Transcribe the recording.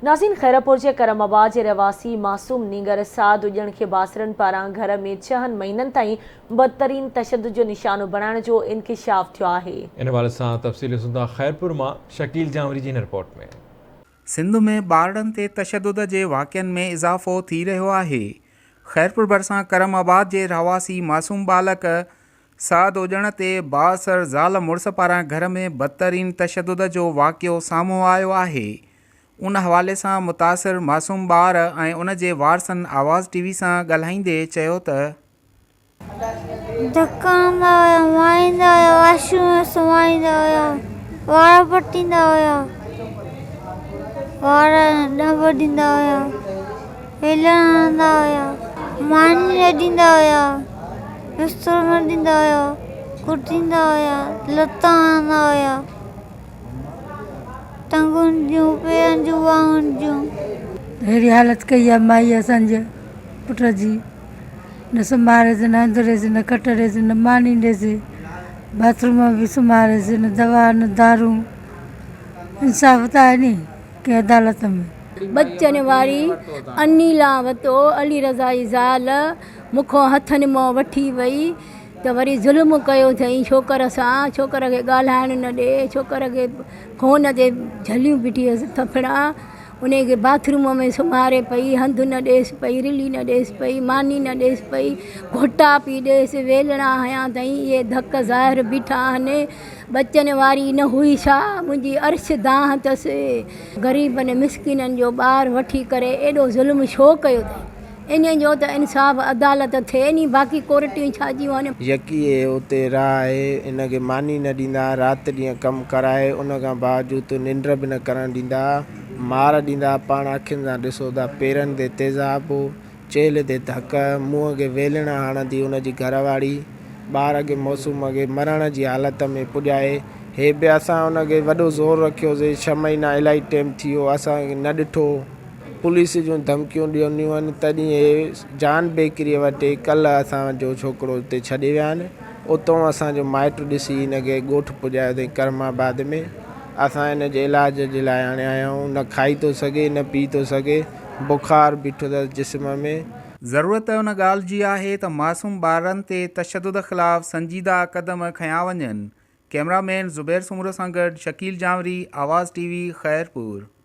ناظرين خيرپور جي ڪرم آباد جي رهواسي معصوم نينگر سعد اڄڻ کي بااثرن پاران گهر ۾ ڇهن مهينن تائين بدترين تشدد جو نشانو بڻائڻ جو انڪشاف ٿيو آهي. ان حوالي سان تفصيل ڏسون ٿا خيرپور مان شڪيل جانوري جي هن رپورٽ ۾. سنڌ ۾ ٻارڙن تي تشدد جي واقعن ۾ اضافو ٿي رهيو آهي. خيرپور ڀرسان ڪرم آباد جي رهواسي معصوم ٻالڪ سعد اڄڻ تي بااثر زال مڙس پاران گهر ۾ بدترين تشدد جو واقعو سامهون آيو آهي. ان حوالي سان متاثر معصوم ٻار ۽ ان جي وارثن آواز ٽي وي سان ڳالهائيندي چيو ته. ڌڪا هڻندا هيا، ماريندا هيا، واش روم ۾ سمهاريندا هيا، وار پٽيندا هيا، وار ڏنڀ ڏيندا هيا، ويلڻ هڻندا هيا، ماني نه ڏيندا هيا، بسترو نه ڏيندا هيا، ڪٽيندا هيا، لتان هڻندا هيا. ٽنگن جون، پيرن جون، ٻانهن جون. اهڙي حالت ڪئي آهي مائي اسان جي پٽ جي نه سمهاريس نه هنڌ ڏيس نه کٽ ڏيس نه ماني ڏيس باٿ روم ۾ به سمهاريس نه دوا نه دارون انصاف ته آهي ني ڪنهن عدالت ۾. ٻچن واري انيلا وتو علي رضا جي زال مون کان هٿن مان وٺي وئي. ته وري ظلم ڪيو اٿئي ڇوڪر سان ڇوڪر کي ڳالهائڻ نه ڏي ڇوڪر کي فون تي جهليون بيٺي هيس ٿڦڙا ان کي باٿ روم ۾ سمهاري پئي هنڌ نه ڏيس پئي رلي نه ڏيس پئي ماني نه ڏيس پئي گهوٽا پئي ڏيس ويلڻا هنيا اٿئي اهي ڌڪ ظاهر بيٺا آهن ٻچن واري نه هئي ڇا منهنجي عرش دانهن اٿس غريبن مسڪينن جو ٻار وٺي ڪري ايڏو ظلم ڇو ڪيو اٿئي انهن جو ته انصاف عدالت ٿئي ني باقي ڪورٽيون ڇا جون آهن. يڪي اهي اتي راهه آهي ان کي ماني نه ڏيندا رات ڏينهن ڪم ڪرائي ان کان باوجود ننڊ به نه ڪرڻ ڏيندا مار ڏيندا پاڻ اکين سان ڏسو ٿا پيرن تي تيزاب چيلهه تي ڌڪ منهن کي ويلڻ هڻندي ان جي گهر واري ٻار کي معصوم کي مرڻ جي حالت ۾ پڄائي هي به اسان ان کي وڏو زور رکيوسي ڇهه مهينا الائي ٽيم ٿي ويو اسان کي نه ڏٺو. پوليس جون ڌمڪيون ڏنيون آهن تڏهن اهي جان بيڪريء وٽ ڪلهه اسان جو ڇوڪرو اتي ڇڏي ويا آهن اتون اسان جو مائٽ ڏسي هن کي ڳوٺ پڄايو اٿئي ڪرم آباد ۾ اسان هن جي علاج جي لاء آڻي آيا آهيون نه کائي ٿو سگهي نه پي ٿو سگهي بخار بيٺو اٿس جسم ۾. ضرورت ان ڳالهه جي آهي ته معصوم ٻارڙن تي تشدد خلاف سنجيده قدم کنيا وڃن. ڪئميرا مين زبير سومرو سان گڏ شڪيل جانوري، آواز ٽي وي، خيرپور.